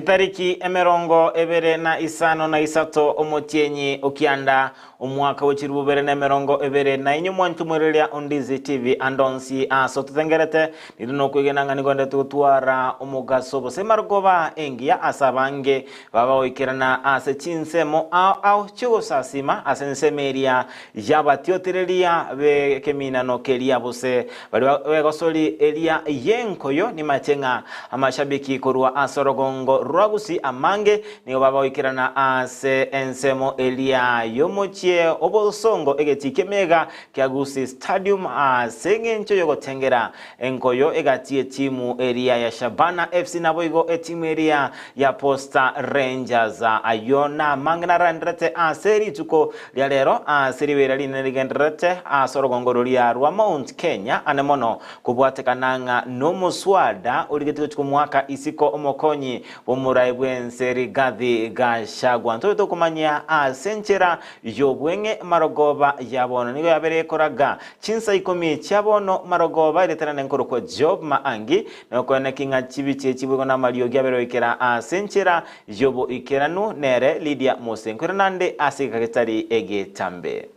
Chitariki emerongo ebere na isano na isato omotienyi o kianda, omwaka bwe chilifu bibere na emerongo ebere na inye mwanchwa omoiroreria o Ndizi TV ande onsi ase ototengerete, ninde nokwegena ng'a nigo ndete gotwara omogaso gose emarogoba engiya ase abange baba goikerana ase chinsemo ao ao chi'ogosasima ase ensemo eria y'abatiotereria b'ekeminano keria gose baria b'egosori eria y'enkoyo nimache ng'a amashabiki korwa ase orogongo rwa Gusii amange nigo babagoikerana ase ensemo eria y'omochie obosongo egetii ki'emeyega kia Gusii Stadium ase eng'encho y'ogotengera enkoyo egati y'etimu eria ya Shabana FC naboigo etimu eria ya Posta Rangers. Ayio namange narenderete ase rituko ria rero ase ribeera rinene rigendererete ase orogongo roria rwa Mount Kenya ane mono kobwatekana ng'a nomoswada origetie gochia komoaka isiko omokonyi bw'omorai bw'ense Rigathi Gachagua. Ntobe tokomanyia ase enchera y'obweng'e marogoba ya bono nigo yabeire ekoraga chinsa ikomi chia bono marogoba ereterane nkorokwa Job Maangi nokoeneki ng'a chibichi echi boigo namariogi abeire goikera ase enchera y'oboikeranu nere Lydia Mose. Nkoirana nande ase egeka getari egetambe.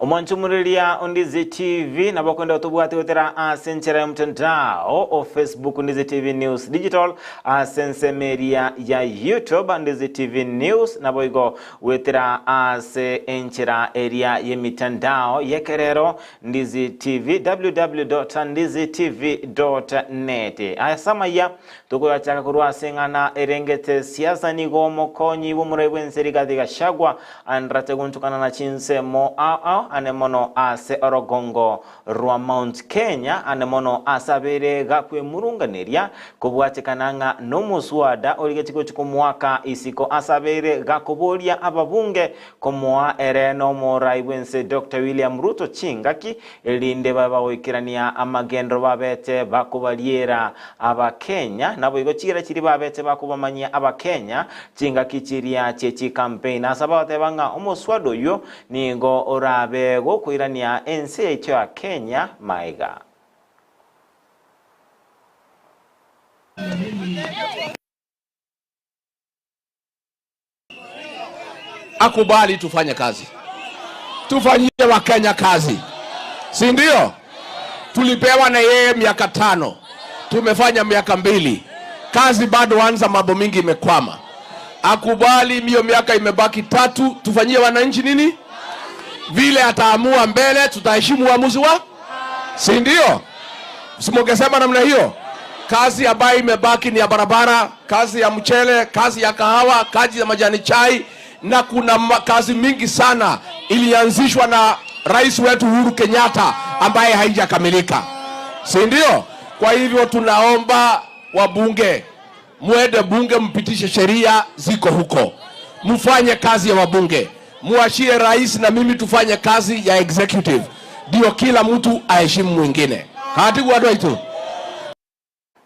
Omwanchumureria o Ndizi TV nabo okoenda otobwate goetera ase enchera y'omotandao o Facebook Ndizi TV News Digital, ase ensemo eria ya YouTube Ndizi TV News, naboigo goetera ase enchera eria y'emitandao y'ekerero Ndizi TV www.ndizitv.net. Ase amaya tokoyachaka korwa ase eng'ana erengete siasa nigo omokonyi bw'omorai bw'ense Rigathi Gachagua Aendererete gonchokana na chinsemo ao ao ane mono ase orogongo rwa Mount Kenya, ane mono ase abeire gakwemurunganeria kobwatekana ng'a nomoswada origetie gochia komoaka isiko ase abeire gakoboria ababunge komoa ere nomorai bwense Doctor William Ruto chingaki erinde babe bagoikerania amagenderero babete bakobariera Abakenya, naboigo chiira chiria babete bakobamanyia Abakenya chingaki chiria chie chikampeini. Ase bagoteba ng'a omoswada oyio nigo orabe gokoirania ense yaito ya Kenya maega. Akubali tufanye kazi, tufanyie Wakenya kazi, si ndio? Tulipewa na yeye miaka tano, tumefanya miaka mbili, kazi bado anza, mambo mingi imekwama. Akubali hiyo miaka imebaki tatu, tufanyie wananchi nini? Vile ataamua mbele, tutaheshimu uamuzi wa, si ndio? Simungesema namna hiyo? Kazi ambayo imebaki ni ya barabara, kazi ya mchele, kazi ya kahawa, kazi ya majani chai, na kuna kazi mingi sana ilianzishwa na rais wetu Uhuru Kenyatta ambaye haijakamilika, si ndio? Kwa hivyo tunaomba wabunge muende bunge, mpitishe sheria ziko huko, mfanye kazi ya wabunge, muachie rais na mimi tufanye kazi ya executive, ndio kila mtu aheshimu mwingine. Hati gwadu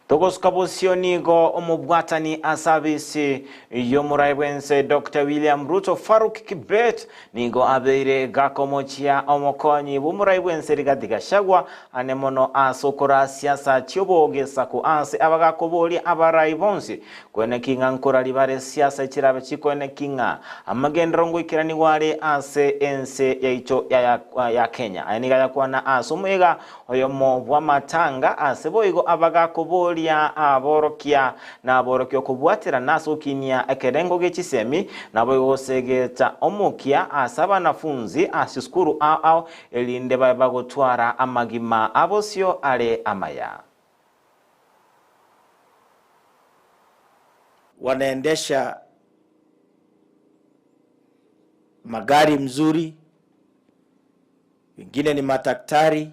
Togosuka bosio nigo omobwatani ase abisi y'omorai bw'ense Doctor William Ruto Farouk Kibet nigo abeire gakomochia omokonyi bw'omorai bw'ense Rigathi Gachagua ane mono ase okoraa siasa chi'obogesaku ase abagakoboria abarai bonsi koeneki ng'a nkorari bare siasa chirabe chikoeneki ng'a amagenderero ngoikeranigwa are ase ense yaito ya Kenya. Aya nigo ayakwana ase omoyega Oyomo bw'amatanga ase boigo abagakoboria aborokia na aborokia okobwaterana ase gokinia ekerengo gie chisemi, naboigo gosegeta omokia ase abanafunzi ase chisukuru ao ao, erinde babe bagotwara amagima a bosio are amaya. Wanaendesha magari mzuri, wengine ni madaktari,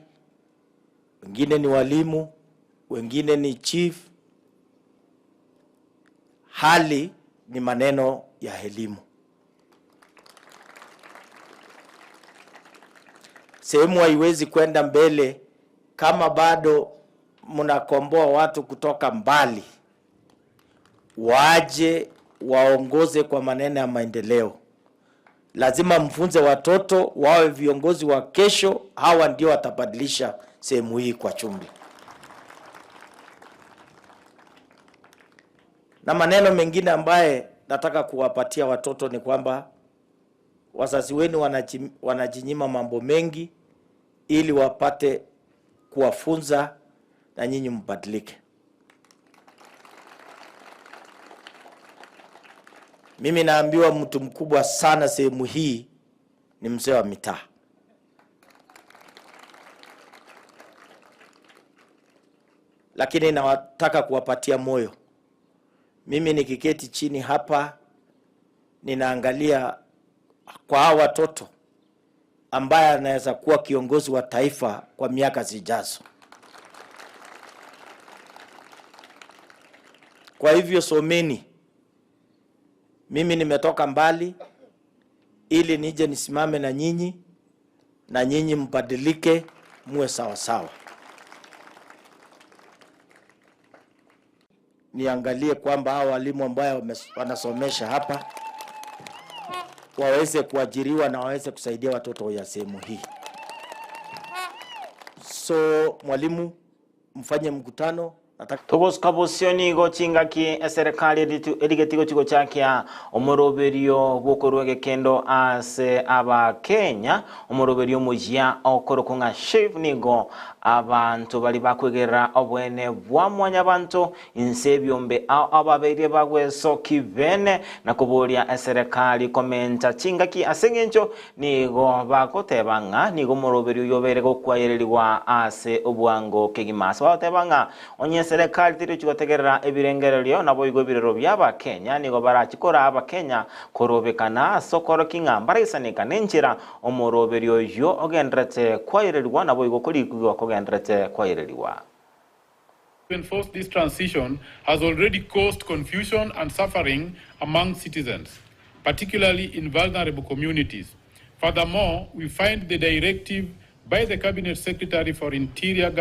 wengine ni walimu, wengine ni chief. Hali ni maneno ya elimu. Sehemu haiwezi kwenda mbele kama bado mnakomboa watu kutoka mbali. Waje waongoze kwa maneno ya maendeleo. Lazima mfunze watoto wawe viongozi wa kesho. Hawa ndio watabadilisha sehemu hii kwa chumvi. Na maneno mengine ambaye nataka kuwapatia watoto ni kwamba wazazi wenu wanajinyima mambo mengi ili wapate kuwafunza na nyinyi mbadilike. Mimi naambiwa mtu mkubwa sana sehemu hii ni mzee wa mitaa. Lakini nawataka kuwapatia moyo. Mimi nikiketi chini hapa ninaangalia kwa hawa watoto ambaye anaweza kuwa kiongozi wa taifa kwa miaka zijazo. Kwa hivyo someni. Mimi nimetoka mbali ili nije nisimame na nyinyi na nyinyi mbadilike muwe sawa sawa. Niangalie kwamba hawa walimu ambao wanasomesha hapa waweze kuajiriwa na waweze kusaidia watoto ya sehemu hii. So mwalimu, mfanye mkutano. Nataka Togosuka bosio nigo chingaki eserikali erigeti gochi gochakia omoroberio bwokorwa egekendo ase abakenya omoroberio omoyia okorokwa ng'a SHIF nigo abantu bari bakwegerera obwene bwa mwanyabanto inse ebiombe ao ababeire bagwesoki bene na koboria eserikali komenta chingaki ase eng'encho nigo bagoteba ng'a nigo omoroberio oyo obere gokwayereriwa ase obwango kegima. Ase bagoteba ng'a onye serikali teri chigotegerera ebirengererio nabo igo ebirero bia abakenya nigo barachikora abakenya korobekana ase okoroki ng'a baraisaneka na enchera omoroberio oyo ogenderete kwayereriwa nabo igo korikigwa kogenderete kwayereriwa. Enforce this transition has already caused confusion and suffering among citizens, particularly in vulnerable communities. Furthermore, we find the directive by the Cabinet Secretary for Interior,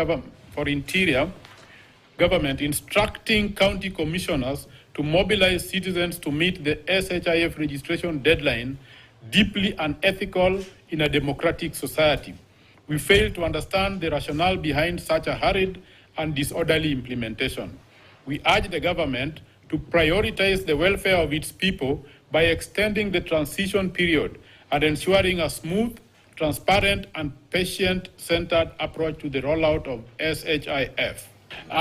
for Interior Government instructing county commissioners to mobilize citizens to meet the SHIF registration deadline deeply unethical in a democratic society. We fail to understand the rationale behind such a hurried and disorderly implementation. We urge the government to prioritize the welfare of its people by extending the transition period and ensuring a smooth, transparent, and patient-centered approach to the rollout of SHIF.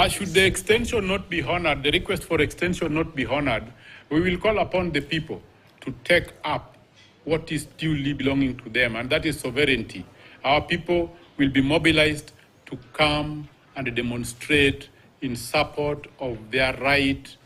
Should the extension not be honored, the request for extension not be honored, we will call upon the people to take up what is duly belonging to them, and that is sovereignty. Our people will be mobilized to come and demonstrate in support of their right.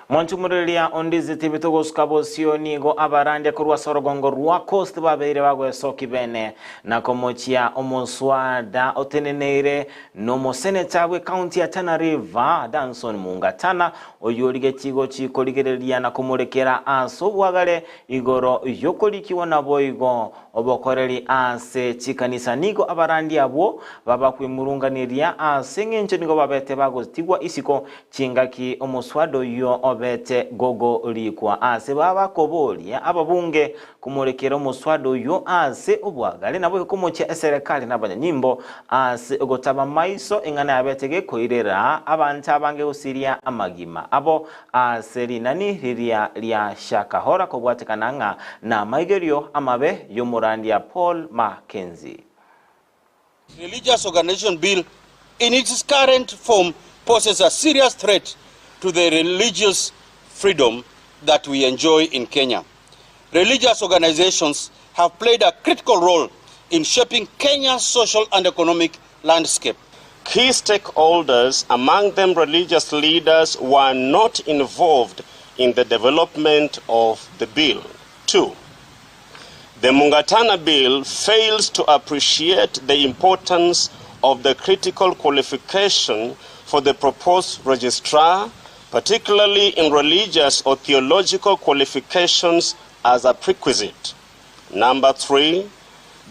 Mwanchumureria ondizi TV togosuka bosio nigo abarandia korwa sorogongo rwa Coast babeire bagwesoki bene na komochia omoswada oteneneire nomoseneta bwe county ya Tana River Danson Mungatana oyorige chigo chikorigereria na komorekera ase obwagare igoro yokorikiwa nabo igo obokoreri ase chikanisa nigo abarandia abwo babakwemurunganiria ase eng'encho nigo babete bagotigwa isiko chingaki omoswada oyo obete gogo rikwa ase babakoboria ababunge kumurekera omuswada oyo ase obwagare nabo komochia eserikali n'abanyanyimbo ase ogotaba maiso eng'ana yabete gekoirera abantu abange gosiria amagima abo ase rinani riria ria Shakahora kobwatekana ng'a na maigerio amabe y'omorandia Paul Mackenzie. Religious Organization Bill in its current form poses a serious threat to the religious freedom that we enjoy in Kenya. Religious organizations have played a critical role in shaping Kenya's social and economic landscape. Key stakeholders, among them religious leaders, were not involved in the development of the bill. 2. The Mungatana Bill fails to appreciate the importance of the critical qualification for the proposed registrar, particularly in religious or theological qualifications as a prerequisite. Number 3,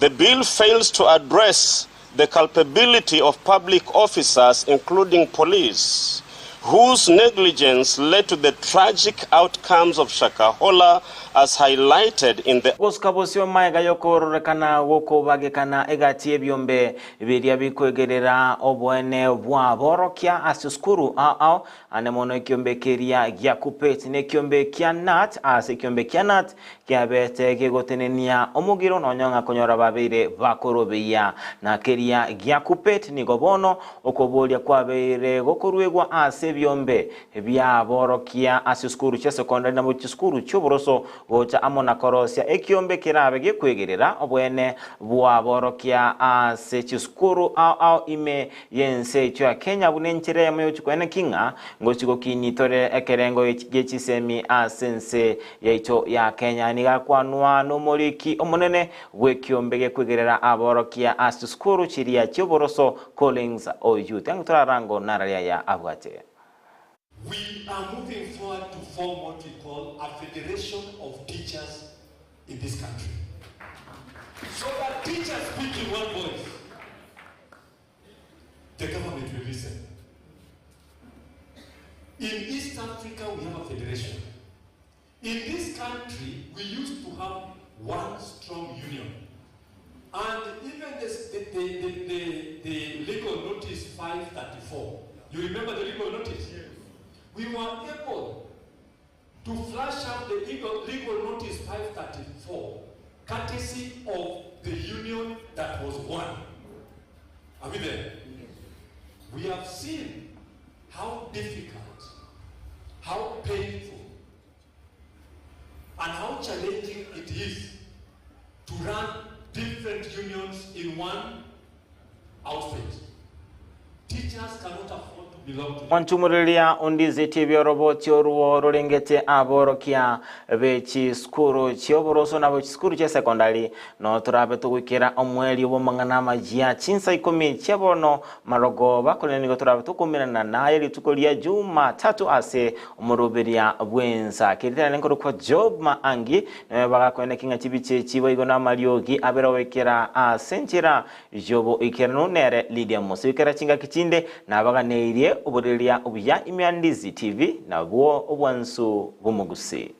the bill fails to address the culpability of public officers, including police, whose negligence led to the tragic outcomes of Shakahola as highlighted in the Gosuka bosio magega y'okororekana gokobagekana egati y'ebiombe biria bikoegerera oboene bw'aborokia ase chisukuru ao ao, ane mono ekiombe keria gia Kuppet na ekiombe kia Knut, ase ekiombe kia Knut kiabete kegotenenia omogiro nonya ng'a konyora babeire bakorobeyia, na keria gia Kuppet nigo bono okoboria kwabeire gokoruegwa ase ebiombe bi'aborokia ase chisukuru chia sekondari na chisukuru chi'oboroso gocha amo na korosia ekiombe kerabe gekwegerera oboene bw'aborokia ase chisukuru ao ao ime y'ense yaito ya Kenya buna enchera eyemo y'ogochia koeneki ng'a ngochia gokinia tore ekerengo gie chisemi ase ense yaito ya Kenya. Nigo akwanwa nomoriki omonene bw'ekiombe gekwegerera aborokia ase chisukuru chiria chi'oboroso Collins Oyuti. Ang'e torarango nararia aya abwate. We are moving forward to form what we call a federation of teachers in this country. So that teachers speak in one voice. The government will listen. In East Africa, we have a federation. In this country, we used to have one strong union. And even this, the, the, the, the, the legal notice 534, you remember the legal notice? Yes. We were able to flash out the legal, legal notice 534, courtesy of the union that was one. Are we there? Yes. We have seen how difficult, how painful, and how challenging it is to run different unions in one outfit. Teachers cannot afford to belong to Mwanchumureria ondizetie ebioroboti oruo rorengete aborokia be chisukuru chi'oboroso nabo chisukuru chia secondary no torabe togoikera omwerio bw'amang'ana amaya chinsa ikomi chia bono marogoba korende nigo torabe tokomerana naye rituko ria Jumatatu ase omoroberia bw'ensa keritera nenkorokwa Job Maangi naye bagakoeneki ng'a chibicha echi boigo namariogi abere goikera ase enchera y'oboikeranu nere Lydia Mose goikera chingaki chinde nabaganeirie oboreria obuya ime ya Ndizi TV nabwo obwansu bw'omogusi.